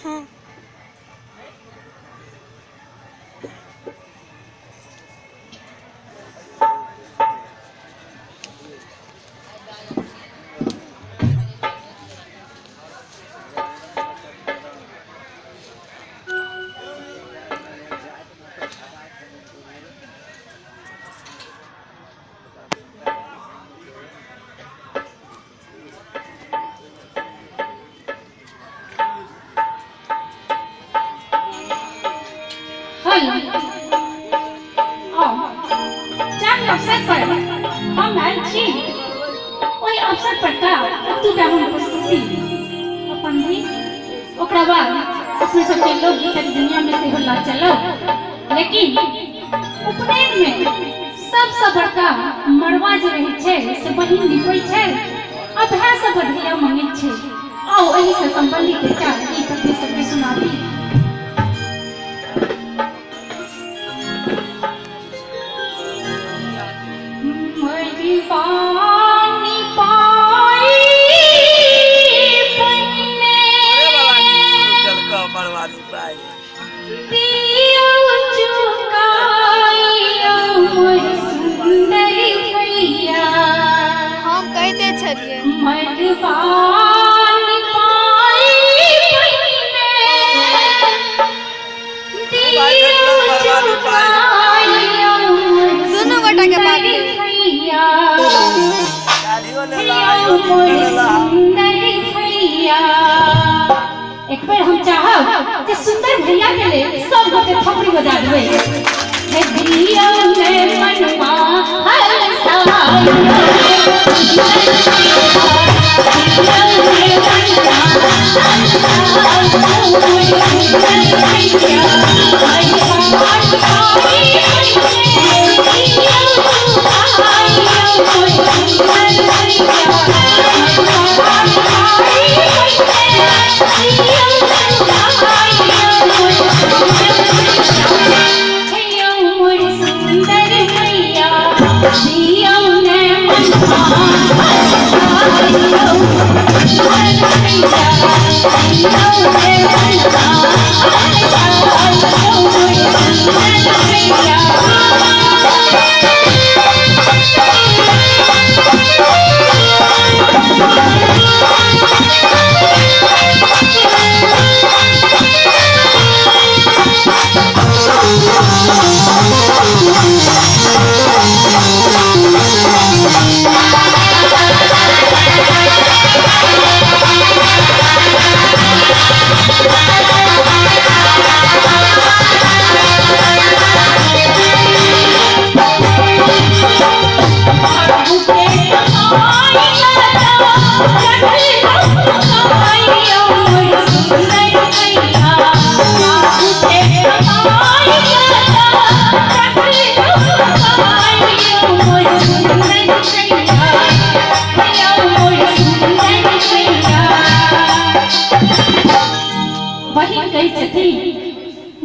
हाँ। अवसर पर हम आयल छी, ओहि अवसर पर का दूटा हम प्रस्तुति अपन दी, ओकरा बाद अपने सबके लोकगीतक दुनिया में सेहो ला चलब। लेकिन उपनयन में सबसँ बड़का मड़वा जे रहै छै से बहिन लिपै छै आ भाय सब बधैया मंगै छै। आउ एहि से संबंधित एकटा गीत अपने सबके सुनाबी। पानी पाई दियो चुकाइयो मोर सुंदर भैया। हम कहते छलिए मरवानी पाई दियो चुकाइयो दोनों गोटा के बात भैया। एक बार हम चाहब जे सुंदर भैया के लिए सब गोटे थपड़ी बजा देबै। हे दिया में मनवा हरसायो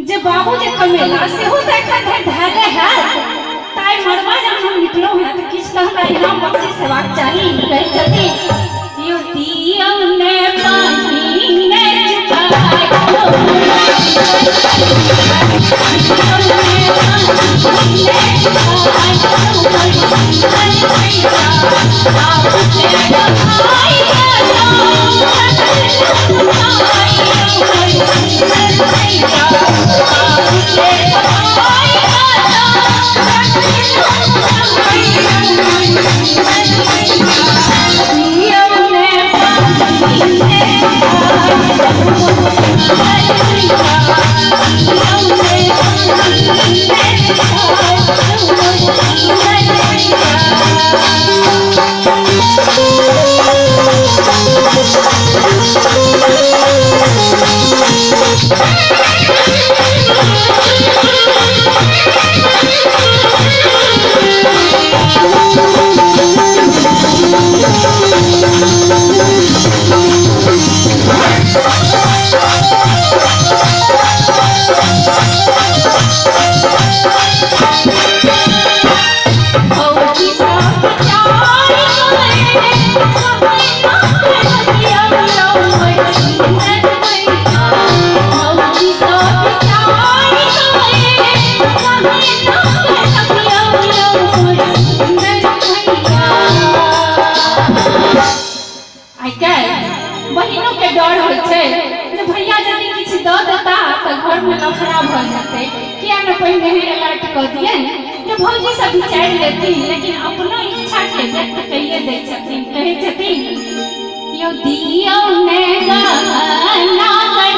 जे बाबू जे कमेला सेहो तऽ एखन धरि धैले हैत, ताहि मड़वा जब हम निकलहुँ हैं तऽ किछु तऽ हमरा इनाम बख्शिश हेबाक चाही। कहै छथिन यो दियौ ने पानि ने चुकाइयो Thank you. घरमे लफड़ा भऽ जेतै, किया ने पहिने ही अलर्ट कऽ दियै जे भौजी सब विचारि लेथिन, लेकिन अपनो इच्छा के व्यक्त कहिए दै छथिन। कहै छथिन यौ दियौ ने गहना गढ़ाई,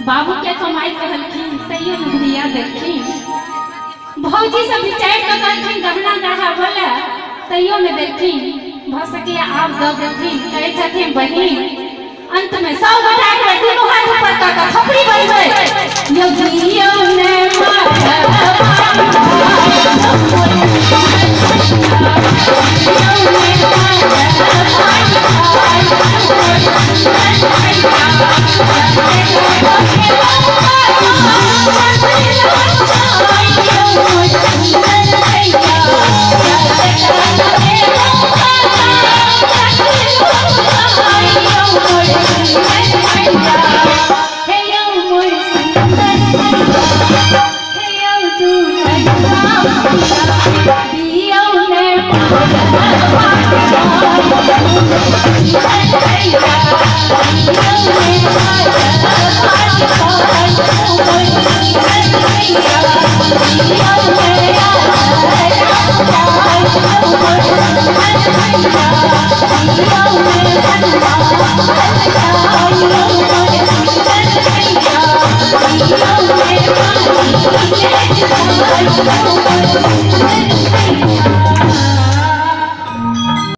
बाबू के कमाई कहलखिन तैयो न भैया देलखिन, भौजी सब विचारि कऽ कहलखिन गहना गढ़ाबऽ तैयो न देलखिन, भऽ सकैए आब दऽ देथिन। कहै छथिन बहिन अंत में सब गोटा के दुनू हाथ ऊपर कऽ कऽ थपड़ी बजबै यौ दियौ ने